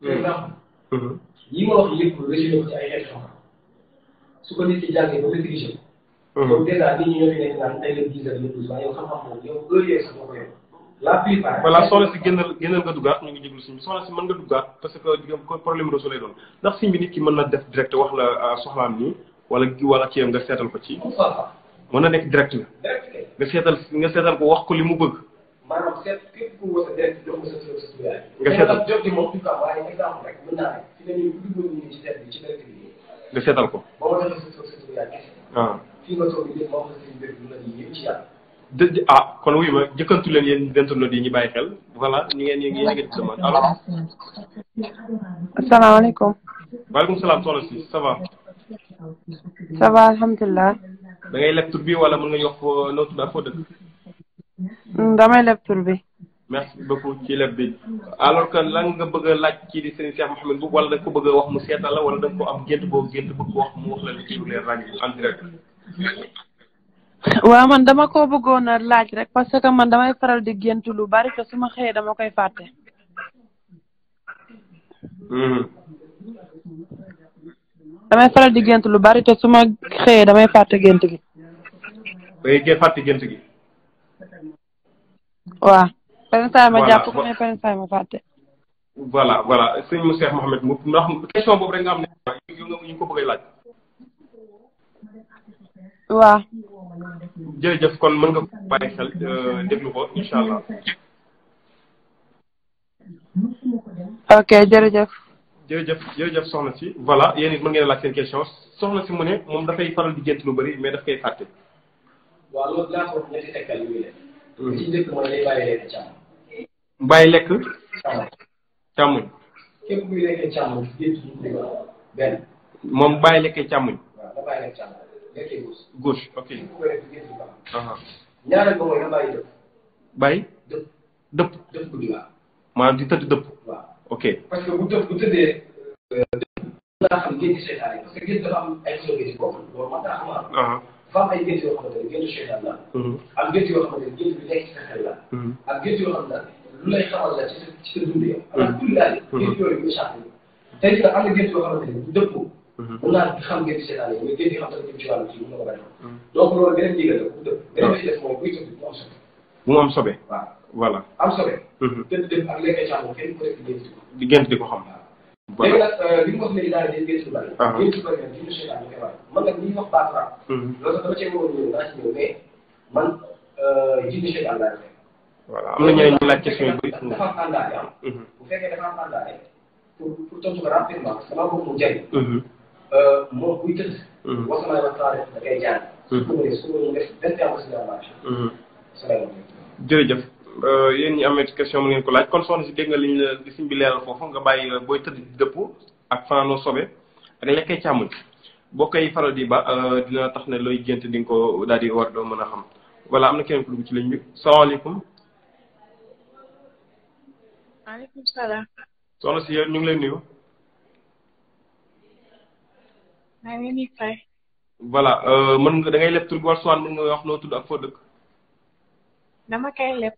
par exemple. yi ma wax yëpp résumé ko ci ay xeetu xam-xam su ko nit ki jàngee ba maîtriser ko. yow dèjà nit ñi ñoo fi nekk naan tey la 10 heures le 12 waaye yow xam-xam boobu yow heure yee sax moo ko yor la plupart. voilà soxna si génnal nga duggaat ñu ngi jéglu siñ bi soxna si mën nga duggaat parce que problème réseau lay doon ndax siñ bi nit ki mën na def direct wax la soxlaam nii wala kii nga seetal ko ci. mën na nekk direct la. nga seetal ko wax ko li mu bëgg. maanaam seet képp ku woote direct jox nga sa tuyaay. nga seetal jot gi moom du ko am waaye exemple rek mën naa ne fi nga ñëw bu duggoon ñu ci seet bi ci direct bi. nga seetal ko. ba ma joxe sa tuyaay kese. waaw fii nga toog nii ma wax la seen mbir lu la ñuy yëpp ci yàlla. kon wuy ma jëkkantu leen yéen internautes yi ñu bàyyi xel voilà ñu ngeen demande allo. asalaamaaleykum. waaleykum salaam soxna si ça va. ça va alhamdulilah. da ngay leb tur bi wala mën nga ñu wax noo tudd ak foo dëkk. damay leb tur bi. merci beaucoup ci leb bi alors que lan nga bëgg a laaj kii di sëñ Cheikh Mouhamed Mboup wala da nga ko bëgg a wax mu seetal la wala da nga ko am gént boo gént bëgg ko wax mu wax la li ci lu leer ràññ en direct. waaw man dama ko bëggoon a laaj rek parce que man damay faral di gént lu bari te su ma xëyee dama koy fàtte. damay faral di gént lu bari te su ma xëyee damay fàtte gént gi. day fàtte gént gi. waaw. benn saa ma jàpp ko mais benn saa ma fàtte. voilà sëñ mu Cheikh Mouhamed Mboup ndax question boobu rek nga am ne yow nga ñu ko bëgg a laaj. waaw. jërëjëf kon mën nga bàyyi xel déglu ko incha allah. ok jërëjëf. jërëjëf soxna si voilà yéen it mën ngeen a laaj seen question soxna si mu ne moom dafay faral di gént lu bëri mais daf koy fàtte. waaw loolu dinaa ko wax ñetti tegtal yu muy def. li ci njëkk mooy day bàyyi lekk càmm. bàyyi lekk. càmmuñ. képp kuy lekkee càmm gént du ko benn. moom bàyyi lekkee càmmuñ. waaw da bàyyi lekk càmm lekkee gauche ok. ku koy def gént du ko am. ñaareel ba mooy nga bàyyi dëpp. bàyyi. dëpp. dëpp guddi waaw. maanaam di tëdd dëpp. waaw ok. parce que bu tëddee dëpp naa xam génti seytaan yi parce que gént dafa am ay solo ci bopp loolu man daa xam dafa am ay gént yoo xamante ne géntu seytaan la. am gént yoo xamante ne gént bi nekk ci sa xel la. ak gént yoo xam ne lu lay xamal la ci sa dund yow. ak kulli daal gént yooyu ñu échappé tey jii am na gént yoo xamante ne bu dëppoo. mën naa xam gént seytaan yi mais gént yi xam tamit jëm ci wàllu kii mën na ko bañ a donc loolu beneen ndigal la bu dëpp beneen bi ci def mooy buy tëdd bu am sobe. mu am sobe. waaw voilà. am sobe. tëdd dëpp ak lekkee càmm kenn ku nekk gént ko. di gént di ko xam. léegi nag li mu wax léegi daal di gént lu bari. gént lu bari nag gént seytaan ñu koy wax man nag li ñuy wax baat rab. loolu sax dama cee waroon ñëw naa ci ñëw mais man gént seytaan laa def. voilà am na ñeneen ñu laaj question yu bëri. dafa am àndaale ah. bu fekkee dafa am àndaale pour tontu ko rapidement parce que damaa bëgg mu jëriñ. moom buy tëdd. wasalaay wa saa def da koy jàng. su ko mënee su ko mënee def 21 salaamaaleykum. salaamaaleykum. jërëjëf. yéen ñi amee question mu ngeen ko laaj kon soxna si dégg nga liñ la li siñ bi leeral foofu nga bàyyi booy tëdd di dëpp ak fanaanoo sobe ak lekkee càmmuñ boo koy faral di ba dina tax ne looy gént di nga ko daal di war doo mën a xam voilà am na keneen ku dugg ci ligne bi salaamaaleykum. maaleykum salaam. soxna si yow ñu ngi lay nuyu. maa ngi nii fay. voilà mën nga da ngay leb tur bi wala soit mën nga wax noo tudd ak foo dëkk. dama koy leb.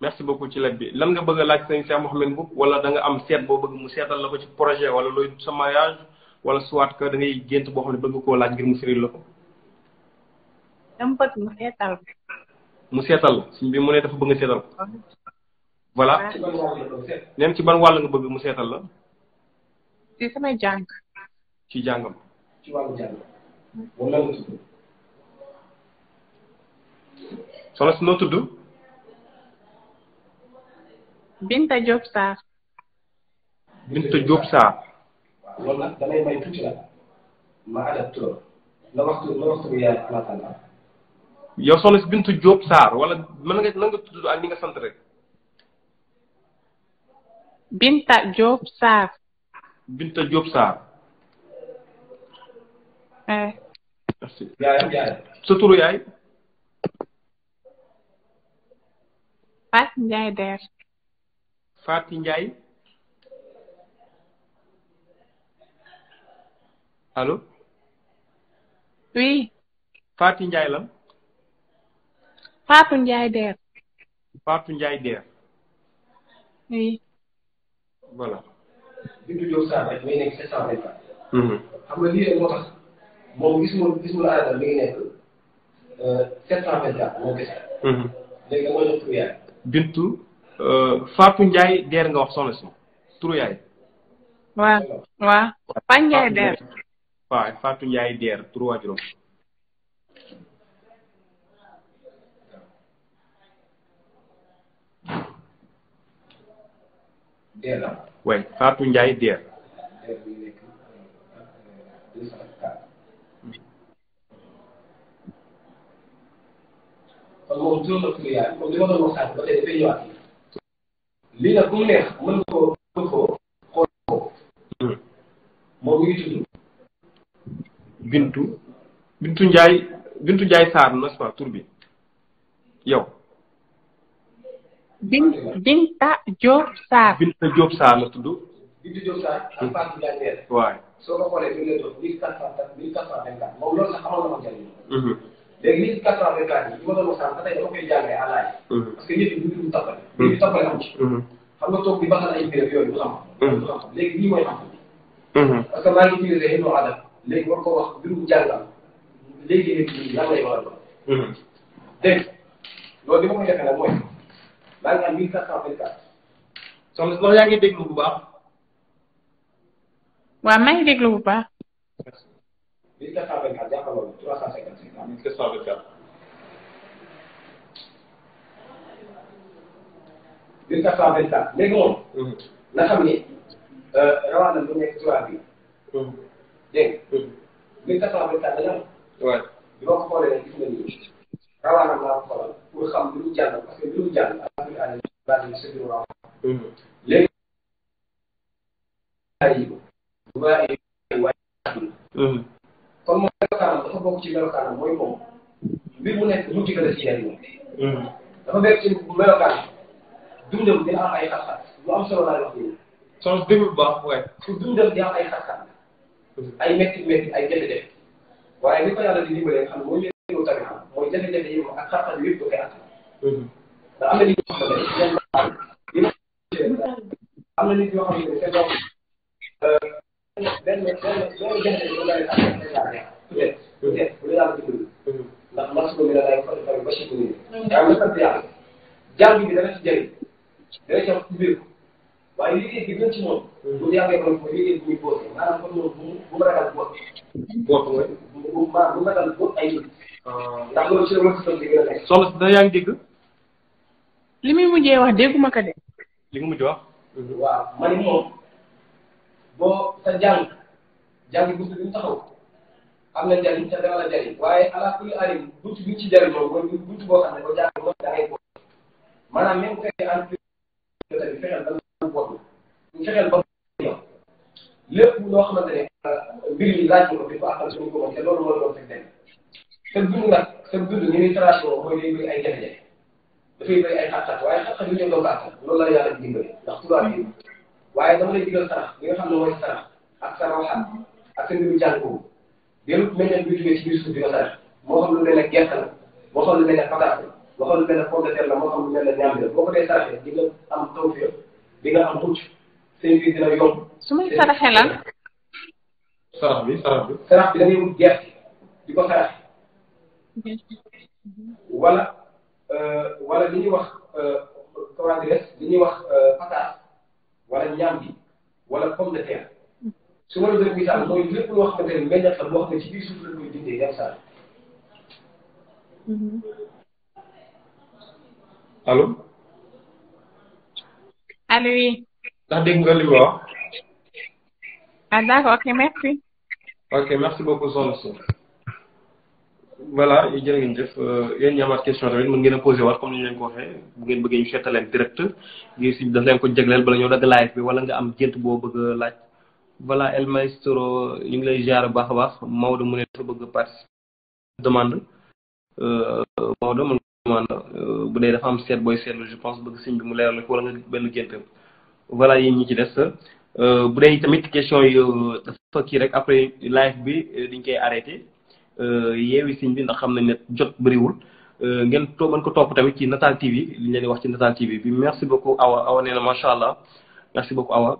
merci beaucoup ci leb bi lan nga bëgg a laaj sëñ Cheikh Mouhamed Mboup wala da nga am seet boo bëgg mu seetal la ko ci projet wala looy sa mariage wala soit que da ngay gént boo xam ne bëgg koo laaj ngir mu firil la ko. dama bëgg mu seetal. mu seetal la suñ bi mu ne dafa bëgg nga seetal ko. voilà neen ci ban wàll nga bëgg mu seetal la. ci samay jàng. ci jàngam. ci wàllu jàng. wala nga tudd. soxna si noo tudd. Binta Diop Sarr. Binta Diop Sarr. waaw loolu nag damay may tuuti la ma adapté la waxtu bi yaay alaaka. yow soxna si Binta Diop Sarr wala mën nga nan nga tudd ak ni nga sant rek. Binta Diop Sarr. Binta Diop Sarr. merci. yaay. sa turu yaay. Fatou Ndiaye Der. Fatou Ndiaye. allo. oui. Fatou Ndiaye lan. Fatou Ndiaye Der. Fatou Ndiaye Der. oui. voilà bindu Diop Sarr rek muy nekk 724. xam nga lii rek moo tax moom gisuma arrêté mi ngi nekk 724 moo gis. léegi da nga jox turu yaay. Bintu Fatou Ndiaye der nga wax soxna si turu yaay. waaw Fatou Ndiaye der. waaw Fatou Ndiaye der turu waajuram. der la. oui Fatou Ndiaye der. der bi nekk 204. kon moom turam la turu yaay comme li ma doon wax sànq ba tey dafay ñëwaat. lii nag bu mu neex mën nga koo xool ko. moom mi ngi tudd. Bintu Ndiaye Sarr n'est-ce pas tur bi yow. Binta Diop Sarr. Binta Diop Sarr la tudd. Binta Diop Sarr ak Fatou Ndiaye. waay soo ko xoolee fi mu leen doon 1424 moom loolu sax xamal na ma njëriñ. léegi 1424 yi ma doon wax sànq ba tey dama koy jàngee à laaj. parce que nit ñi du ñu toppale. du ñu toppale am ci. xam nga toog di baxal ay béréb yooyu du xam. léegi lii mooy xam. parce que maa ngi utilisé xëy na adam léegi war ko wax mbirum jàngal léegi lan lay war a doon. dégg loolu li ma koy defee nag mooy maa ngi am 1424. soxna si loolu yaa ngi déglu bu baax. waaw maa ngi déglu bu baax. 1424 jàppaloo 355. 1424. 1424 léegi moom. na xam ni rawatina bu nekk 3 bi. dégg nga 1424 dañoo am. waaw bi ma ko xoolee rek gis nga nii rawatina laa ko xoolal pour xam lu ñu jàng parce que lu ñu jàng alhamdulilah base bi c'est du raw. léegi. kon moom melokaanam dafa bokk ci melokaanam mooy moom mbir mu nekk mu diggante ci yenn moom. dafa bekk ci melokaan dundam dina am ay xat-xat lu am solo laay wax nii. soo déglu bu baax waaye. su dundam di am ay xat-xat ay métti ay jafe-jafe waaye li ko yàlla di dimbalee xam ne mooy leen tamit xam mooy jafe-jafe yi moom ak xat-xat yëpp da koy attan. ndax am na nit yoo xam ne nit yoo xam ne seen doom benn jafe-jafe bu la leen peut-être bu la yàlla dimbali ndax marsuko mi la day fa defal ba chiko nii yaa ngi sant yàlla jàng bi dana ci jëriñ dana ci am ubbeeku waaye liggéey bi gën ci moom bu yàggee ko mooy liggéey bu muy boose maanaam kon moom bu mu ragal boot mooy bu mu ragal boot ay nit ndax loolu ci la ma si di gën a nekk soxna si da yaa ngi dégg li muy mujjee wax dégguma ko de li nga mujj wax waaw ma ni moom boo sa jàng buntu bi mu taxaw am na njariñ te dana la jariñ waaye ala kulli alim buntu bi ñu ci jariñoo mooy buntu boo xam ne ko jàng moom da ngay boot maanaam même bu fekkee entreprise bi fexeel ba nga boot ñu fexeel ba yow lépp loo xamante ne mbir mi laaj ko di ko àqal suñu ko moom te loolu moo doon fekk dem sa dund nag sa dund ñu ngi tracé mooy day bëri ay jafe-jafe dafay bëri ay xat-xat waaye xat-xat yu ñëw doo ko àttal loolu la yàlla di dimbali ndax tubaab yi waaye dama lay digal sarax li nga xam ne mooy sarax ak sa rawxaat ak sa mbiru jàng boobu déedéet meññeent bi jógee ci biir suuf bi nga sarax moo xam lu mel ne gerte la moo xam lu mel ne pataas la moo xam lu mel ne pomme de terre la moo xam lu mel ne ñaam bi la boo ko dee saraxee di nga am tawfiq di nga am mucc seen biir dina yomb. su may saraxee lan. sarax bi da ngay wut gerte di ko saraxe. wala li ñuy wax comment dire li ñuy wax pataas. wala ñaam bi wala pomme de terre su ma la doon misaal mooy lépp loo xamante ne meññat la boo xam ne ci biir suuf la koy dindee dem saa. allo. allo oui. ndax dégg nga li ma wax. ah d'accord ok merci. ok merci beaucoup soxna si. voilà jërë ngeen jëf yéen ñi amaat question tamit mën ngeen a posé waat comme ni ñu leen ko waxee bu ngeen bëggee ñu seetal leen direct ngir si daf leen ko jagleel bala ñoo dagg live bi wala nga am gént boo bëgg a laaj. voilà El Maestro ñu ngi lay ziar bu baax a baax Maodo mu ne dafa bëgg a participer demande Maodo mën nga demande bu dee dafa am seet booy seetlu je pense bëgg siñ bi mu leeral ko wala nga benn gént. voilà yéen ñi ci des bu dee tamit question yi dafa kii rek après live bi dañ koy arrêté. yeewi siñ bi ndax xam nañ ne jot bëriwul ngeen mën ko topp tamit ci Natal TV li ñu leen di wax ci Natal TV bi merci beaucoup Awa nee na macha allah merci beaucoup Awa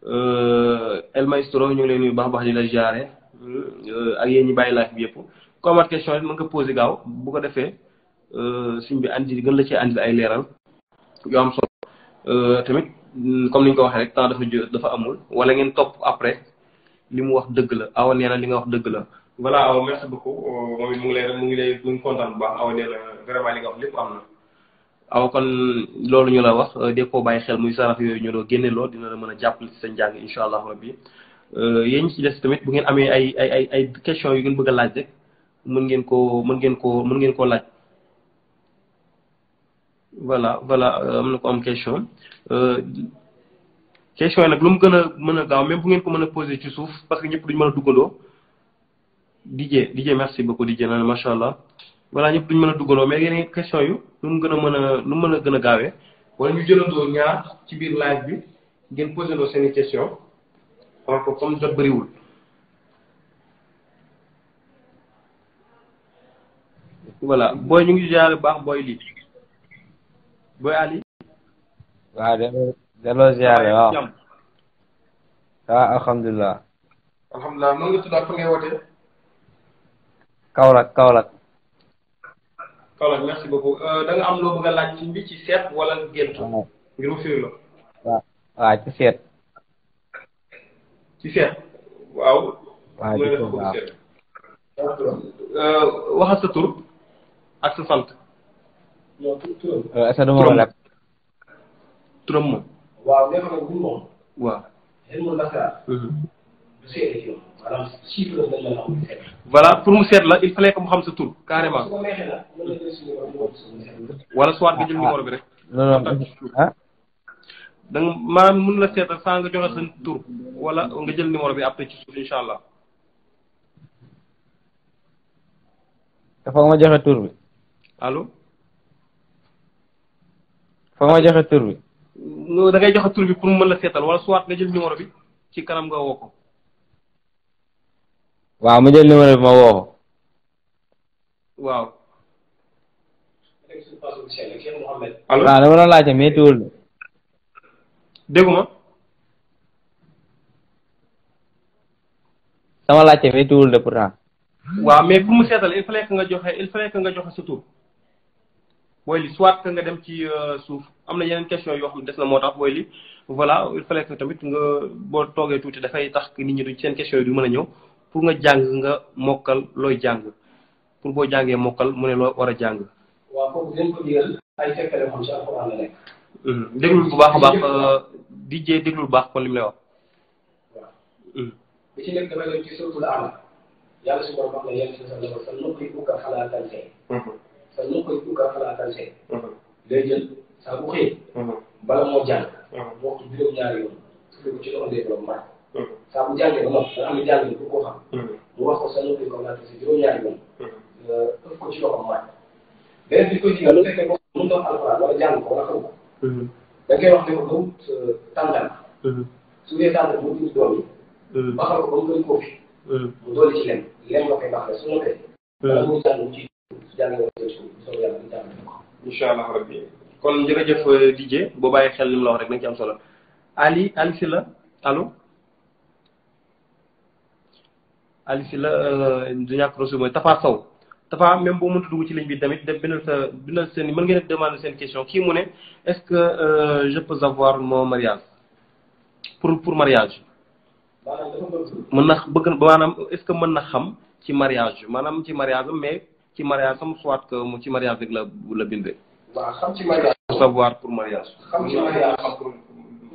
El Maestro ñu ngi lay nuyu baax di la jaare ak yéen ñi bàyyi live bi yëpp ku amaat question rek mën nga posé gaaw bu ko defee suñ bi andi gën la ci andi ay leeral yu am solo tamit comme ni ñu ko waxee rek temps dafa amul wala ngeen topp après li mu wax dëgg la awa nee na li nga wax dëgg la. voilà awa merci beaucoup moom it mu ngi kontaan bu baax awa nee na vraiment li nga wax lépp am na. aw kon loolu ñu la wax de koo bàyyi xel muy sarax yooyu ñu doo génne lool dina la mën a jàppale ci sa njàng incha allah rabbi yéen ñi ci des tamit bu ngeen amee ay questions yu ngeen bëgg a laaj rek mën ngeen koo laaj. voilà am na ko am question question yi nag lu mu gën a mën a gaaw même bu ngeen ko mën a posé ci suuf parce que ñëpp duñu mën a duggandoo DJ merci beaucoup DJ na macha allah. voilà ñëpp duñu mën a duggandoo mais yeneen question yu nu mu mën a gën a gaawee wala ñu jëlandoo ñaar ci biir live bi ngeen posé ndoo seen i question xool ko comme jot bëriwul. voilà booy ñu ngi jaare baax booy lii booy Ali. waaw delloo ziare waaw. waaw alhamdulilah. alhamdulilah mën nga tudd ak fa ngay wootee. Kaolack. Kaolack merci beaucoup da nga am loo bëgg a laaj ci bi ci seet wala gént. ngir mu firi la. waaw ci seet. ci seet waaw. waaw ci seet waaw. waxal sa tur ak sa sant. est-ce que dama ko lekk. turam moom. waaw nee na moom. waaw. xëy na Dakar. du seetee ci yow maanaam chiffre la dañ la am seet. voilà pour mu seet la il fallait que mu xam sa tur carrément. su ko neexee nag mën na jël suñu numéro wala soit nga jël numéro bi rek. non ah. da nga maanaam mën la seetal saa nga joxe sa tur wala nga jël numéro bi après ci suuf incha allah. dafa ma joxe tur bi. allo. fa ma joxe tur bi. da ngay joxe tur bi pour mu mën la seetal wala soit nga jël numéro bi ci kanam nga woo ko. waaw ma jël numéro bi ma woo ko. waaw. allo waaw dama doon laajte mais tuul de. dégguma. sama laajte mais tuul de pourtant. waaw mais pour mu seetal il fallait que nga joxe sa tur. booy li soit que nga dem ci suuf am na yeneen question yoo xam ne des na moo tax booy li voilà il fallait que tamit nga boo toogee tuuti dafay tax nit ñi du seen question yi du mën a ñëw pour nga jàng nga mokkal looy jàng pour boo jàngee mokkal mu ne loo war a jàng. waaw kooku dañ ko digal ay fekkale xam ci alxuraan la nekk. déglul bu baax a baax DJ déglul bu baax kon li mu lay wax. waaw. bi ci nekk dafay dem ci suratul A'la yàlla su borom wax na yéen sa nuqri'uka falaa tansaa. sa nuqri'uka falaa tansaa. day jël saa bu xëy. bala moo jàng. moo ko juróom-ñaari yoon. su ko ci doon dee borom mbar. saa bu jàngee ba noppi nga xam ne jàng pour koo xam. mu wax ko sa nuqri'uka falaa tansaa juróom-ñaari yoon. ëpp ko ci loxoom mbar. beneen bi koy digal lu fekkee boo mënut a wax alxuraan wala jàng ko wala xam ko. da ngay wax ne ko ba tàngal. su dee tàngal mu tudd doom yi. baxal ko ba mu gën koo fi. mu dolli ci lem nga koy baxale su noppee. wala muy jàng mu ci jàng nga koy suuf soo yàlla di jàng ko. incha allah rabbi kon jërëjëf DJ boo bàyyi xel li mu la wax rek nañ ci am solo Ali Sylla allo Ali Sylla du ñàkk reçu mooy Tafa Sow Tafa même boo mënta dugg ci ligne bi tamit def bindal seen mën ngeen demander seen question kii mu ne est-ce que je peux avoir mon mariage pour mariage. mën na bëgg maanaam est-ce que mën na xam ci mariage maanaam ci mariage am mais ci mariage am soit que mu ci mariage rek la bindee. waaw xam ci mariage. pour savoir pour mariage. xam ci mariage xam pour.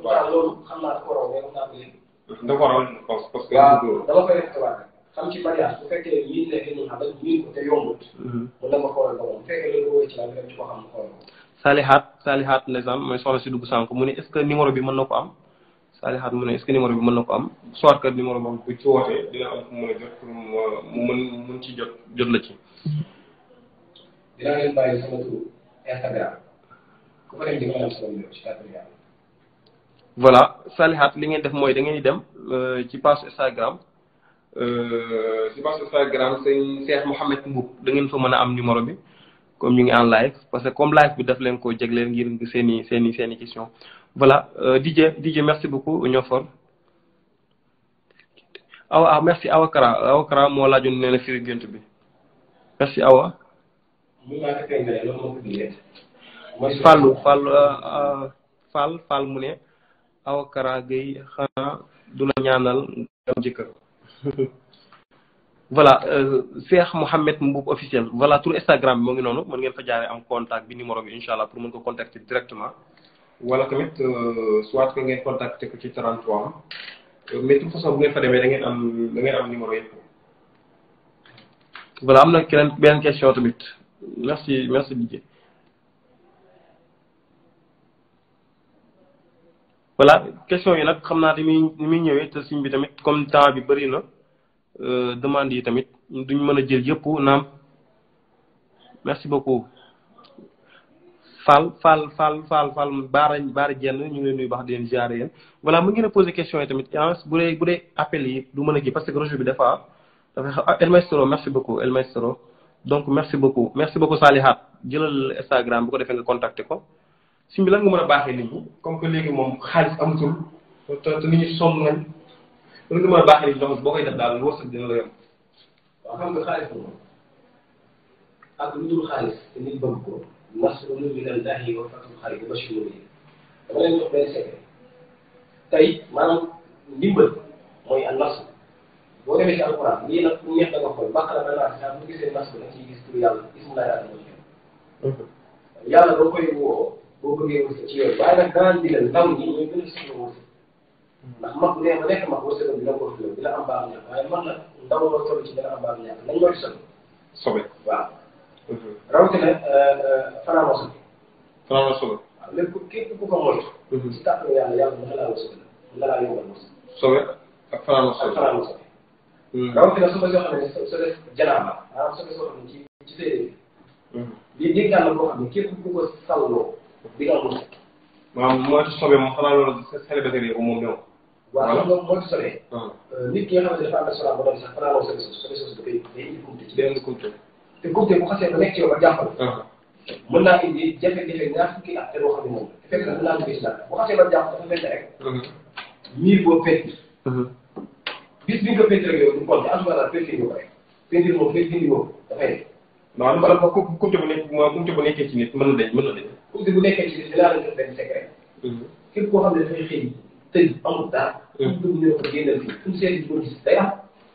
waaw loolu xam naa ko raw mais xam naa ko léegi. dafa raw parce que. waaw dama koy rek xam ci mariage bu fekkee miin nekk nii xam nga miin ko te yombut. mun na ma xoolal ba moom bu fekkee loolu wóor ci la dem ci ko xam mu xoolal ko. Salihat ndeysaan mooy soxna si dugg sànq mu ne est-ce que numéro bi mën na ko am. Salihat mu ne est-ce que numéro bi mën na ko am soit que numéro moom bu ci wootee dina am fu mu mën a jot pour mu mën ci jot la ci. dinaa leen bàyyi sama tur Instagram ku fa dem di nga am sama numéro ci kàddu yàlla. voilà Salihat li ngeen def mooy da ngeen di dem ci page Instagram sëñ Cheikh Mouhamed Mboub da ngeen fa mën a am numéro bi comme ñu ngi en live parce que comme live bi daf leen ko jagleel ngir seen i question voilà DJ merci beaucoup ñoo for awa merci Awa Kara moo laajoon nee na firi gént bi merci Awa. Fall mu ne Awa Kara Gueye xanaa du la ñaanal nga am jëkkër voilà Cheikh Mohamed Mboub officiel voilà tur Instagram bi moo ngi noonu mën ngeen fa jaaree am contact bi numéro bi incha allah pour mën ko contacter directement wala tamit soit que ngeen contacter ko ci 33 mais de toute façon bu ngeen fa demee da ngeen am numéro yëpp. voilà am na benn question tamit merci Didier. voilà question yi nag xam naa ni muy ñëwee te siñ bi tamit comme temps bi bëri na demande yi tamit duñ mën a jël yëpp naam merci beaucoup Fall Baara Jenn ñu ngi leen nuyu baax di leen ziare yéen voilà mu ngeen a posé question yi tamit bu dee appel yi du mën a gi parce que réseau bi dafa El Maestro merci beaucoup El Maestro donc merci beaucoup Salihat jëlal Instagram bu ko defee nga contacté ko sim bi lan nga mën a baaxee nit ñi comme que léegi moom xaalis amatul te nit ñi sonn nañ lan nga mën a baaxee nit ñi donc boo koy def daal wërsëg dina la yomb. waaw xam nga xaalis moom ak lu dul xaalis te nit bëgg ko nasrun minallahi wa fathun qariib bashiril mu'miniin dama leen jox benn secret tey maanaam ndimbal mooy an nasr boo demee ci alquran lii nag neex da nga xool Baqara ba Naas saa bu gisee nasr da ciy gis tur yàlla ismullaahi al-azam yàlla boo koy woo boo bëggee wërsëg ci yooyu waaye nag daan digal ndaw ñi ñooy gën a soxla wërsëg ndax mag bu dee ba nekk mag wërsëgam dina ko fi dina am baax ñàkk waaye man nag ndaw la toll ci dina am baax ñàkk nañ ñoo ci sobe waaw rawatina fanaanoo sobe waaw lépp képp ku ko moytu ci kàttanu yàlla mën na laa wërsëg mën na laa yombal wërsëg sobe ak fanaanoo sobe rawatina su ma soo xam ne soo def janaaba maanaam sobe soo xam ne ci séeréer bi dégg naa la boo xam ne képp ku ko salloo di nga am wërsëg maanaam moytu sobe moom xanaa loolu célibataire yi ko moom ñëw waaw xam nga moytu sobe nit ki nga xamante dafa am restaurant ba doon sax fanaanoo sobe soosu da koy day indi kumte ci benn kumte te kumte bu xasee ba nekk ci yow ba jàppal mën naa indi jafe-jafe ñaar fukki at te doo xam ne moom te fekk na mën naa duggee ci dara bu xasee ba jàpp dafa mel ne rek miir boo pentir bis bi nga pentir rek yow du compte en tout cas pentir nga ko rek pentir moom fekk dindi moom dafay waaw bala ko kumte bu nekkee ci nit mën na dañ kumte bu nekkee ci nit dinaa la jox benn secret képp koo xam ne dafay xëy tëj amul dara dugg ñu ko génnal fii fu mu seeti di ko gis day am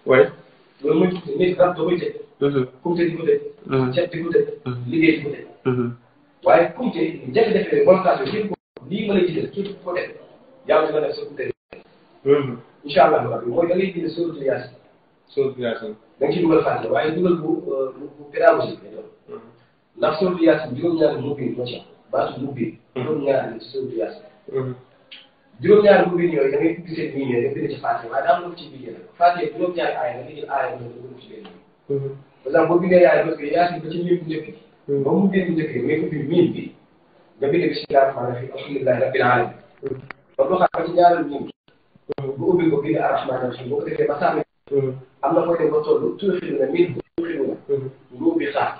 loolu mooy nit rab da koy tëj kumte di ko tëj cet di ko tëj liggéey di ko tëj waaye kumte jafe-jafe volontation yëpp lii mën a gisal képp ko def yàlla dina def sa kumte incha allah rabbi mooy da ngay bind sóoratu Yaasin da nga ci dugal fàtte waaye dugal bu pédagogique lay doon ndax sóoratu Yaasin juróom-ñaari mubin moo ci am baatu mubin juróom-ñaari ci sóoratu Yaasin juróom-ñaari mubin yooyu da ngay ubbi seen miin nga bind ci fàtte waaye daa am lu ci biir fàtte juróom-ñaari aaya nga jël aaya bi nga dugal ci benn par exemple boo bindee yaay parce que Yaasin ba ci miin bu njëkk bi ba mu mubin bu njëkk bi ngay ubbi miin bi nga bind bismillaahi rahmaani rahiim alhamdulillaahi rabbil aalamiin ba doxaat ba ci ñaareelu miin bu ubbi ko bind arrahmaani rahiim boo ko defee ba sànni am na koy dem ba toll tuuti na miin tuuti na nga ubbi xaar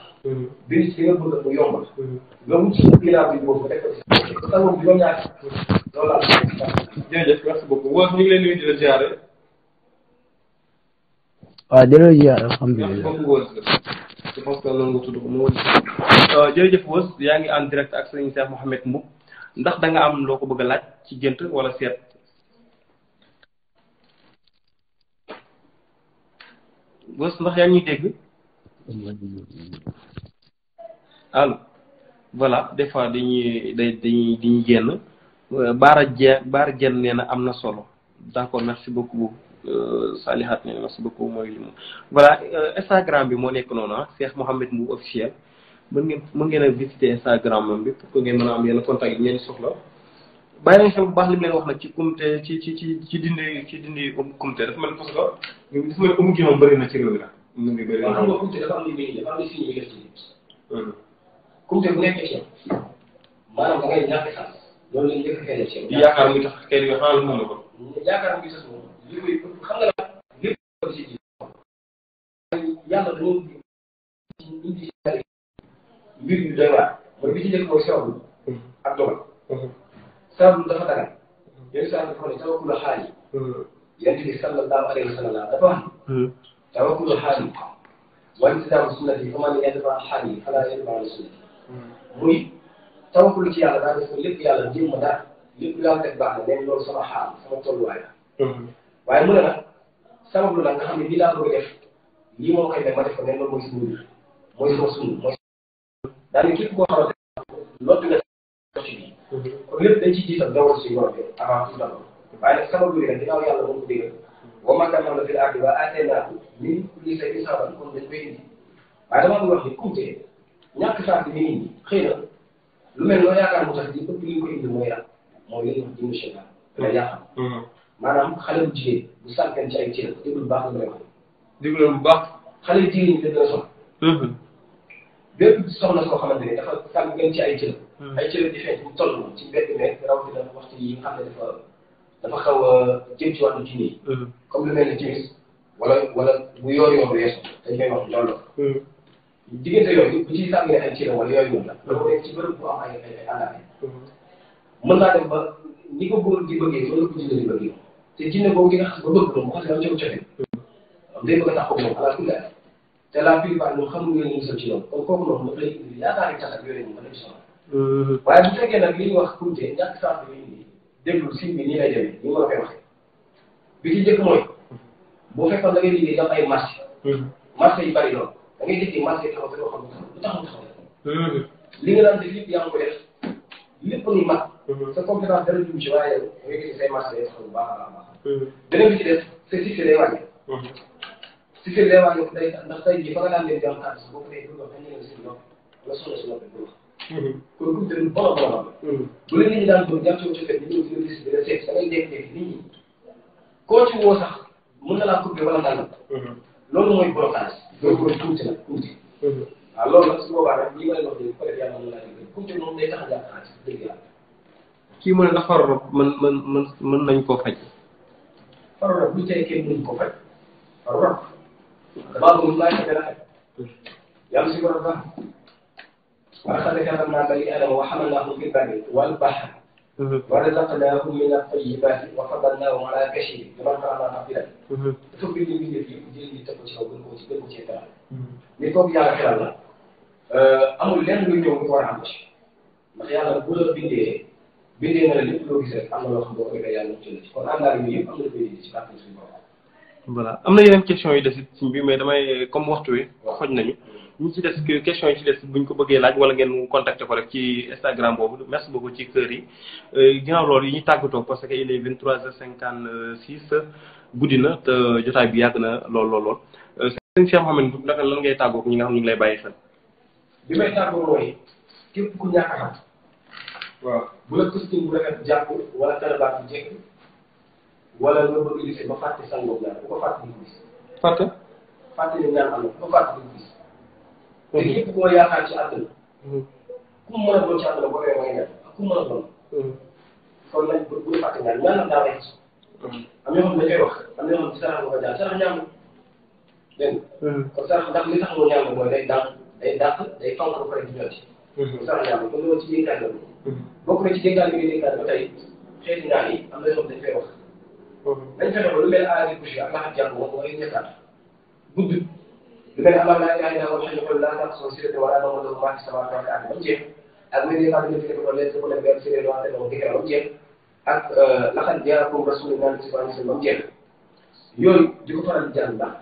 bind ci nga bëgg mu yombal nga wut ci ginnaaw bi boobu nga def ko ci sangam bi ba ñaata loolu laa jërëjëf merci beaucoup Wos ñu ngi leen nuyu di la ziare waaw jërëjëf ziare alhamdulilah je pense que noonu nga tudd ko moo jërëjëf Wos yaa ngi en direct ak sëñ Cheikh Mouhamed Mboub ndax da nga am loo ko bëgg a laaj ci gént wala seet Wos ndax yaa ngi ñuy dégg allo voilà des fois dañuy génn Baara Jenn nee na am na solo d'accord merci beaucoup Salihat nee na merci beaucoup mooy li mu voilà Instagram bi moo nekk noonu Cheikh Mouhamed Mboub officiel mën ngeen a visiter Instagram bi pour que ngeen mën a am yenn contact yi ngeen soxla bàyyi nañ xel bu baax li mu leen wax nag ci kumte ci dindi kumte dafa mel parce que dafa mel umu gi moom bëri na ci réew mi la mu ngi bëri xam nga kumte dafa am lu muy dafa am lu signe yu def ci nit kumte bu nekkee ci maanaam da ngay ñàkk sax loolu lañ njëkk a feeñal ci di yaakaar muy tax kay yoo xanaa lu mën na ko yaakaar muy tax moom li koy xam nga la lépp ci ji yàlla dañoo indi mbir yu doy waar mooy bi ci njëkk mooy sabablu ak dogal sabablu dafa dagal yooyu saa dafa ne tawakkul xaal yi yonent bi sallallahu alayhi wa sallam dafa wax tawakkulu xaali wa iltizaamu sunnati faman yadfa xaali fala yadfa an sunnati muy tawakkulu ci yàlla daa def ko lépp yàlla jéem ma daal lépp lu yàlla def baax na leen loolu sama xaal sama tolluwaay la waaye mu ne nag sabablu nag nga xam ne lii laa bëgg def lii moo koy def ma def ko nen loolu mooy suñu mbir mooy sama sunu mooy daal képp koo xamante loolu nga ci bi kon lépp dañ ciy jiital dawal si borom bi avant tout d'abord waaye nag sabablu nag ginnaaw yàlla moom ko déggal wa man kaana fil ardi wa aataynaahu min kulli shay'in sababan kon dañ koy indi waaye damaa bëgg wax ni kumte ñàkk saa si nit ñi xëy na lu mel loo yaakaar mu tax di ëpp li ñu ko indi mooy yàq mooy li ñu wax jënd da yàqam maanaam xale bu jigéen bu sànqeen ci ay cër déglu bu baax la vraiment déglu bu baax xale yu jigéen ñi dañ la soxla bépp soxna soo xamante ne dafa sànqeen ci ay cër ay cër di feeñ bu toll ci mbedd meeg rawatina waxtu yi nga xam ne dafa xaw a jëm ci wàllu jinne yi comme lu mel ni timis wala bu yoor yoor weesu dañ koy wax loolu diggante yooyu bu ciy sàngee ay cëram wala yooyu noonu la dafa nekk ci bërëb bu am ay àndaale mën naa dem ba ni ko góor di bëggee loolu ko jinne di bëggee te jinne boobu di nga xas ba bëgg moom bu xasee am coow day bëgg a tax ko moom ala kulli te la plupart ñoom xamul nga ñu musal ci loolu kon kooku noonu dafa lay indi yaakaar tax ak yooyu moom dafa sonal waaye bu fekkee nag li ñuy wax kumte ñàkk saa bi indi déglu sim bi nii lay demee ni ma la koy waxee bi ci njëkk mooy boo fekkoon da ngay liggéey dam ay marché yi bari lool da ngay dégg marché yi taxaw te doo xam lu tax mu taxaw li nga daan def lépp yaa ngi ko def lépp ngi mat sa compétence dara dugg ci waaye yow da ngay gis say marché day taxaw bu baax a baax beneen bi ci des sa succès day wàññi succès day wàññi day ndax tey jii fa nga daan leen jàmm xaalis boo ko dee bëgg wax dañ leen si nopp wala soxla si nopp bëgg kon kumte lu bon a bon a bu la nit ñi daan doon jàpp ci wacco fet ñu ñëw di la seet da ngay dégg-dégg nit ñi koo ci woo sax mën na laa coupé wala nangam loolu mooy blocage loolu mooy kumte nag kumte waaw loolu nag su boobaa nag lii ma leen wax nii peut être yàlla mën naa dégg kumte moom day tax a jàpp xaalis dëgg yàlla kii mu ne ndax faru rab mën nañ koo faj faru rab bu tey kenn mënu ko faj faru rab damaa bëgg laaj ko benn xel yàlla si borom baax ولقد كرمنا بني آدم وحملناهم في البر والبحر ورزقناهم من الطيبات وفضلناهم على كثير ممن خلقنا تفضيلا. dafa bind mbindeef yi jël ñi teg ko ci kaw gën ko ci teral ni kooku yàlla xelal la amul lenn luy ñëw nga war a am ci ndax yàlla bu la bindee na la lépp loo gis rek am na loo xam boo ko defee yàlla ci kon àndaale yooyu yëpp am na lu koy indi ci kàttan suñu borom. voilà am na yeneen questions yu des ci bi mais damay comme waxtu wi xoj nañu ñi ci des question yi ci des buñ ko bëggee laaj wala ngeen contacter ko rek ci Instagram boobu merci beaucoup ci kër yi ginnaaw loolu yi ñu tàggatoo parce que il est 23h56 guddi na te jotaay bi yàgg na lool sëñ Cheikh Mouhamed naka lan ngay tàggoo ñi nga xam ñu ngi lay bàyyi xel. bi may tàggoo mooy képp ku ñàkk a xam waaw bu la costume bu rafet jàpp wala karabaat bu jekk wala nga bëgg lycée ba fàtte sangoog ñaan bu ko fàtte di gis. fàtte ni ñaan am na bu ko fàtte di gis. te képp koo yaakaar ci àdduna ku mu mën a doon ci àdduna boo koy ñaan ak ku mu mën a doon kon nag bu ñu fàtte ñaan nag daa wees am ñoo xam ne dañ koy wax am ñoo xam ne sarax nga ko ñaan sarax ñaan dégg nga kon sarax ndax li tax moo ñaan mooy day dàq day fonk ba pare di ñor ci kon sarax ñaan kon loolu ci dénkaan la bokk na ci dénkaan bi ngay dénkaan ba tey xeeti ñaan yi am na yoo xam dañ koy wax dañ fexe ba lu mel aari couche ak laxat jàpp moom mooy ñettaat gudd lu mel ne allah laa ilaaha illallaa wal hayyul laa ta'xuzuhu sinatun wa laa nawm lahu maa fi samaawaati wal ardi ba mu jeex ak mu ne maa ngi leen di ko leen ko leen benn séeréer waa te moom dëgg ba mu jeex ak laqad jaa'akum rasuulun min anfusikum ba mu jeex yooyu di ko faral di jàng baax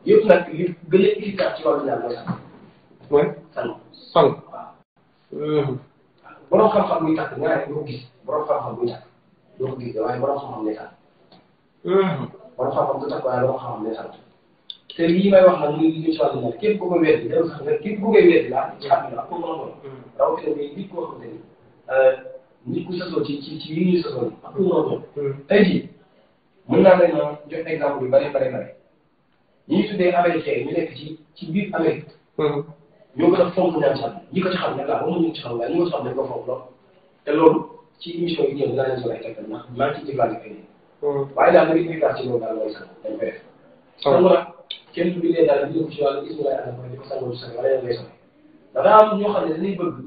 yëpp nag li gën a efficace ci wàllu ñaan mooy sang waaw borom xam-xam buy tàkk ñaare doo ko gis borom xam-xam buy tàkk doo ko gis waaye borom xam-xam lay tàkk borom xam-xam du tàkk waaye borom xam-xam lay tàkk te lii may wax nag muy li ñu ci wàllu ñaan képp ku ko weddi dem sax nga képp ku koy weddi laa ci àdduna ak ku mën a doon rawatina ngay nit koo xamante ni nit ku sasoo ci yi ñuy sasoo ak ku mën a doon tey jii mën naa leen jox exemple yu bare ñi tuddee américain ñu nekk ci biir Amérique ñoo gën a fonk ñaan ci àdduna ñi ko ci xam ne laa ba mu ñu ci xam waaye ñi ko ci xam dañ ko fonk lool te loolu ci émission yi ñëw dinaa leen soog a tegtal ndax maa ngi ciy jëflante ak yéen waaye daal li ñuy ci loolu daal mooy sax dañ koy def sangu nag kenn du bindee daal di ko ci wàllu ismu lay ànd di ko sangoo ci wala yow ngay soxla dafa am ñoo xam ne dañuy bëgg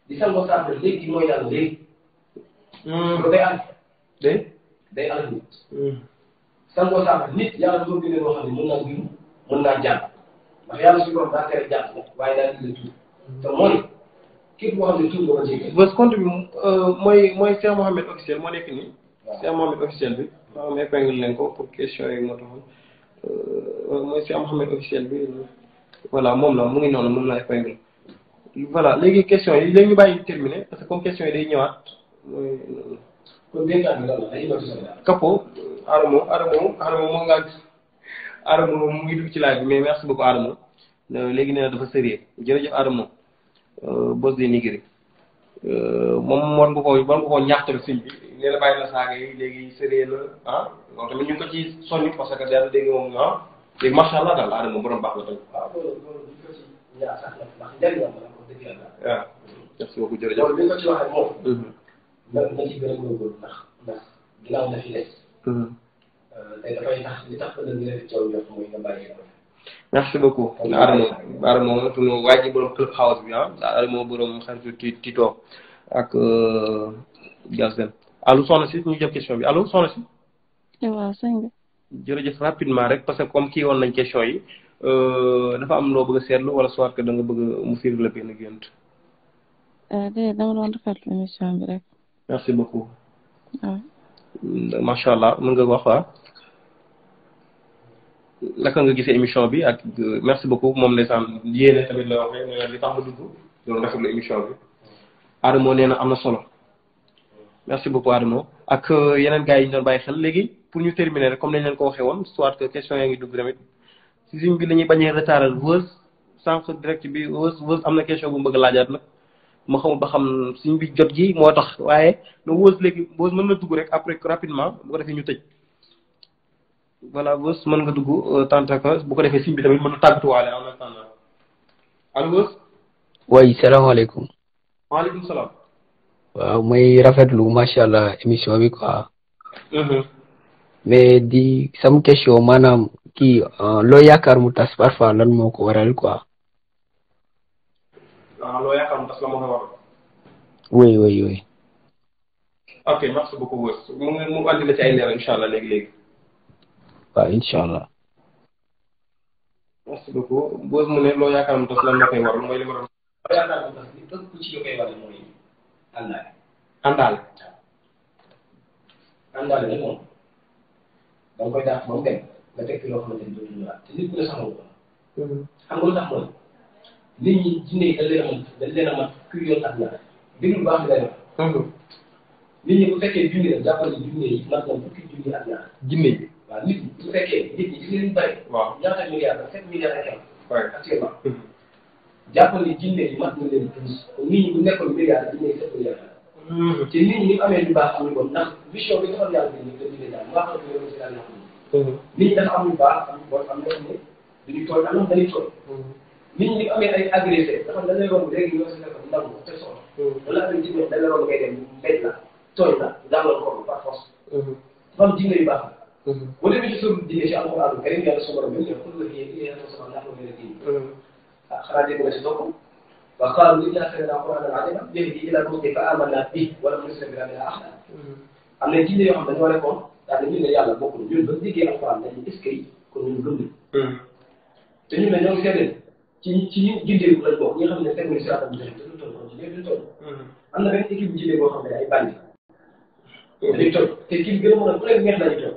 di sangoo saafara léegi mooy yàlla léegi loolu day ànd day ànd nit sangoo saafara nit yàlla dafa gën a loo xam ne mën naa gëm mën naa jàpp ndax yàlla suñu borom daa tere jàpp waaye daa gën a tuub te mooy képp koo xam ne tuub nga ko jéggal. bës compte bi mooy Cheikh Mohamed officiel moo nekk nii. waaw Cheikh Mohamed officiel bi maa ngi épingle leen ko pour question yi moo taxoon mooy Cheikh Mohamed officiel bi voilà moom la mu ngi noonu moom la épingle. voilà léegi question yi léegi ñu bàyyi terminé parce que comme question yi day ñëwaat mooy. kon dénkaan bi loolu la dañuy bëgg a Kapo Adamo moo ngaa gis Adamo mu ngi dugg ci laaj bi mais merci beaucoup Adamo léegi nee na dafa sérieux jërëjëf Adamo boss de Nigéri moom war nga koo ñaax tamit sëñ bi nee na bàyyi na saaga yi léegi sérieux la ah loolu tamit ñu ngi ko ci soññ parce que daal dégg moom ah léegi macha allah daal Adamo borom baax la tamit. waaw loolu duñ ko ci ñaax sax ndax njëriñam la ko dëgg yàlla. waaw merci beaucoup jërëjëf. loolu li nga ci waxee moom. na ci gën a góorgóorlu ndax ginnaaw na fi des. te dafay tax li tax ba léegi rek coow jot mooy nga bàyyi ko. merci beaucoup. Adamo sunu waa ji borom club house bi ah Adamo borom xaritu Tito ak Galsen allo soxna si ñu jël question bi allo soxna si. waaw sëñ bi. jërëjëf rapidement rek parce que comme kii woon nañ question yi dafa am loo bëgg a seetlu wala soit que da nga bëgg mu firi la benn gént. déedéet dama doon rafetlu émission bi rek. merci beaucoup. waaw. macha allah mën nga wax waaw. naka nga gisee émission bi ak merci beaucoup moom ndeysaan yéene tamit la waxee nee na li tax ma dugg doon rafetlu émission bi. Adamo nee na am na solo. merci beaucoup Adamo ak yeneen gars yi ñu doon bàyyi xel léegi pour ñu terminer rek comme nañ leen ko waxee woon soit que question yaa ngi dugg tamit si suñ bi la ñuy bañee retardal wës sànq direct bi wës am na question bu mu bëgg a laajaat nag ma xamul ba xam suñ bi jot gi moo tax waaye no wës léegi wës mën na dugg rek après rapidement bu ko defee ñu tëj voilà wës mën nga dugg tant que bu ko defee suñ bi tamit mën na tàggatuwaale en attendant allo wës. oui salaamaaleykum. waaleykum salaam. waaw may rafetlu macha allah émission bi quoi. mais di sama question maanaam kii loo yaakaar mu tas parfois lan moo ko waral quoi. loo yaakaar mu tas la moo ko waral. oui. ok merci beaucoup wës mu andi la ci ay leer incha allah léegi. waaw incha allah. merci beaucoup wës mu ne loo yaakaar mu tas lan moo koy waral mooy li ma doon. loo yaakaar mu tas li ëpp ci li koy waral mooy àndaale. àndaale nag moom da nga koy dàq moom dem nga teg fi loo xamante ni dootul ñëwaat te nit ku ne saxoo ko. xam nga lu tax mooy nit ñi jinne yi dañ leen a mat ku yoon ak ñaar déglu baax bi lay wax. nit ñi bu fekkee junni la jàppal ni junne yi mat na fukki junni ak ñaar. jinne yi. waaw nit ñi bu fekkee nit ñi gis nga li ñu bëri. waaw ñaata milliards la 7 milliards ak quelques. actuellement. jàppal ni jinne yi mat na leen plus nit ñi bu nekkoon milliards jinne yi 7 milliards la. te nit ñi amee lu baax am lu bon ndax vision bi dafa yàlla ni dañu leen daal wax dëgg yàlla si daal nit ñi dafa am lu baax am lu bon am ñoo xam ne duñu tooñ am na dañuy tooñ. nit ñi amee ay agressé dafa dañ lay romb léegi ñoo si nekk ndaw te soxla. wala affaire ji dañ la romb ngay dem mbéj la tooñ la jàngal ko par force. dafa am jinne yu baax la. boo demee ci sóoru jinne ci alxuraan karim yàlla su borom bi ne pour la kii yéen a sama ndax la ngeen a kii. ah xanaa dégg nga si topp وقالوا إنا سمعنا قرآنا عجبا يهدي إلى الرشد فآمنا به ولم نشرك بالله أحدا. am na jinne yoo xam dañoo nekkoon daal ñun ne yàlla bokkul ñun ba déggee alxuraan dañuy est-ce que kon ñun gëm nañ. te ñun ne ñoo ngi seetlu ci ñi gindeeku lañ bokk ñi nga xam ne teg nañ si rajo bi te du toll ci lépp du toll. am na benn équipe bu jinne boo xam ne ay bandi. dañuy toll te kii bi gën a mën a bu leen neex lañuy toll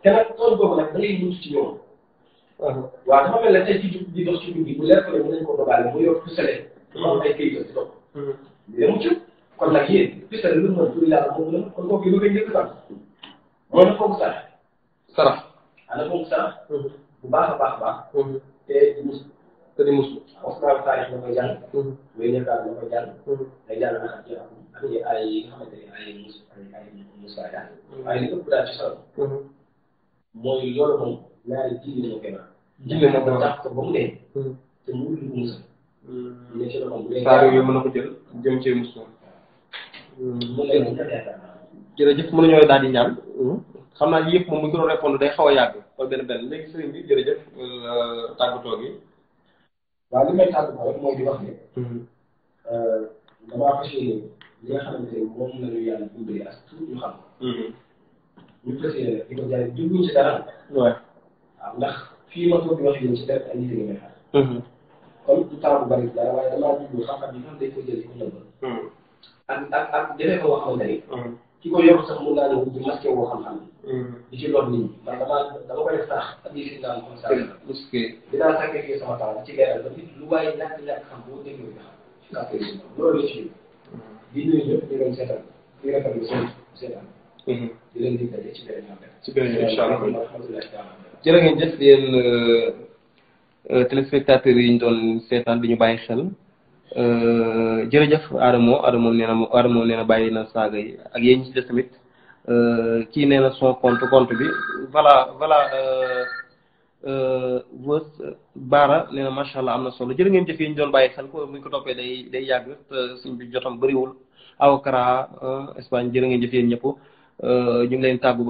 te nag tool boobu nag da ngay mucc ci ñoom. waaw dafa mel ne tey ci di dox ci guddi bu leer ko ne mën nañu ko dogaale mu yor pucelet mu am ay këyit ci dox mais mucc kon nag yéen pucelet lu mën pour yàlla moom la kon kooku lu koy njëkk sax mooy na foog sarax ana foog sarax bu baax a baax te di mus wax naa taarix na koy jàng way nekkaat na koy jàng day jàng na ak ay yi nga xamante ne ay musaay waaye li ëpp daal ci solo mooy loolu moom ñaari jinne moo koy naan. jinne moo koy tax ko ba mu dee. te mu wut lu mu musal. ñu ne ci loxoom bu dee. saa yooyu mën na ko jël jëm cee mus moom. jërëjëf mën nañoo daal di ñaan. xam naa yëpp moom bu ñu ko doon répondre day xaw a yàgg wala benn léegi sëriñ bi jërëjëf tàggatoo gi. waaw li may tàggatoo rek mooy di wax ne. damaa fas yéene li nga xamante ne moom la ñu yàlla dimbali as tuut ñu xam. ñu fas yéene di ko jaay jubluñ ci dara. waaw ndax fii ma toog di wax yéen ci dara ay nit yi may xaar. comme du temps bu bari dara waaye damaa jublu xam-xam yi nga xam dañ koy jël di ko nëbb. ak defee ko boo xamante ni. ki ko yor sax mun naa ne di masqué woo xam-xam di ci lor nit ñi man dama koy def sax ak yi si naan comme ça dinaa sacrifier sama temps di ci leeral ba nit lu waaye ñàkk xam boo déggoo nga xam loolu la ci di nuyu ñëpp di leen seetaan di rafetlu seen seetaan di leen dig daje ci beneen ci beneen incha allah jërë ngeen jëf yéen téléspectateurs yi ñu doon seetaan di ñu bàyyi xel jërëjëf Adamo nee na bàyyi na saaga yi ak yéen ñi ci des tamit kii nee na son compte bi voilà vos Baara nee na macha allah am na solo jërë ngeen jëf yi ñu doon bàyyi xel ko bu ñu ko toppee day yàgg te suñ bi jotam bëriwul awkara Espagne jërë ngeen jëf yéen ñëpp ñu ngi leen tàggu